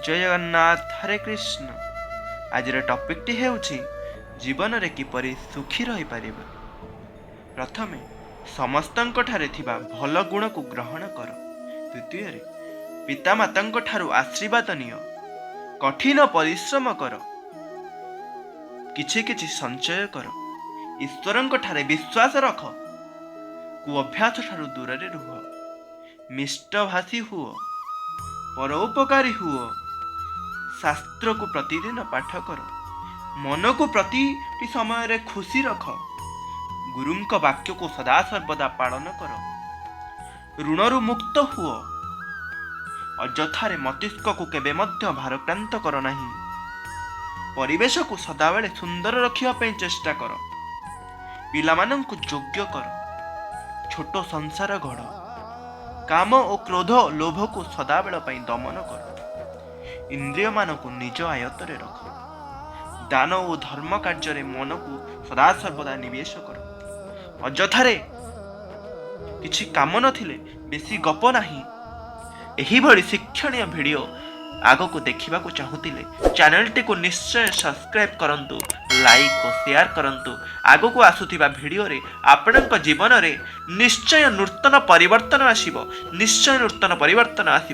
ଜୟ ଜଗନ୍ନାଥ, ହରେ କୃଷ୍ଣ। ଆଜିର ଟପିକଟି ହେଉଛି ଜୀବନରେ କିପରି ସୁଖୀ ରହିପାରିବା। ପ୍ରଥମେ ସମସ୍ତଙ୍କ ଠାରେ ଥିବା ଭଲ ଗୁଣକୁ ଗ୍ରହଣ କର। ଦ୍ୱିତୀୟରେ ପିତାମାତାଙ୍କ ଠାରୁ ଆଶୀର୍ବାଦ ନିଅ। କଠିନ ପରିଶ୍ରମ କର। କିଛି କିଛି ସଞ୍ଚୟ କର। ଈଶ୍ୱରଙ୍କ ଠାରେ ବିଶ୍ୱାସ ରଖ। କୁଅଭ୍ୟାସ ଠାରୁ ଦୂରରେ ରୁହ। ମିଷ୍ଟଭାଷୀ ହୁଅ। ପରୋପକାରୀ ହୁଅ। ଶାସ୍ତ୍ରକୁ ପ୍ରତିଦିନ ପାଠ କର। ମନକୁ ପ୍ରତିଟି ସମୟରେ ଖୁସି ରଖ। ଗୁରୁଙ୍କ ବାକ୍ୟକୁ ସଦାସର୍ବଦା ପାଳନ କର। ଋଣରୁ ମୁକ୍ତ ହୁଅ। ଅଯଥାରେ ମସ୍ତିଷ୍କକୁ କେବେ ମଧ୍ୟ ଭାରାକ୍ରାନ୍ତ କର ନାହିଁ। ପରିବେଶକୁ ସଦାବେଳେ ସୁନ୍ଦର ରଖିବା ପାଇଁ ଚେଷ୍ଟା କର। ପିଲାମାନଙ୍କୁ ଯୋଗ୍ୟ କର। ଛୋଟ ସଂସାର ଗଢ଼। କାମ ଓ କ୍ରୋଧ, ଲୋଭକୁ ସଦାବେଳ ପାଇଁ ଦମନ କର। ଇନ୍ଦ୍ରିୟମାନଙ୍କୁ ନିଜ ଆୟତ୍ତରେ ରଖ। ଦାନ ଓ ଧର୍ମ କାର୍ଯ୍ୟରେ ମନକୁ ସଦାସର୍ବଦା ନିବେଶ କର। ଅଯଥାରେ କିଛି କାମ ନଥିଲେ ବେଶୀ ଗପ ନାହିଁ। ଏହିଭଳି ଶିକ୍ଷଣୀୟ ଭିଡ଼ିଓ ଆଗକୁ ଦେଖିବାକୁ ଚାହୁଁଥିଲେ ଚ୍ୟାନେଲଟିକୁ ନିଶ୍ଚୟ ସବସ୍କ୍ରାଇବ୍ କରନ୍ତୁ, ଲାଇକ୍ ଓ ସେୟାର କରନ୍ତୁ। ଆଗକୁ ଆସୁଥିବା ଭିଡ଼ିଓରେ ଆପଣଙ୍କ ଜୀବନରେ ନିଶ୍ଚୟ ନୂତନ ପରିବର୍ତ୍ତନ ଆସିବ, ନିଶ୍ଚୟ ନୂତନ ପରିବର୍ତ୍ତନ ଆସିବ।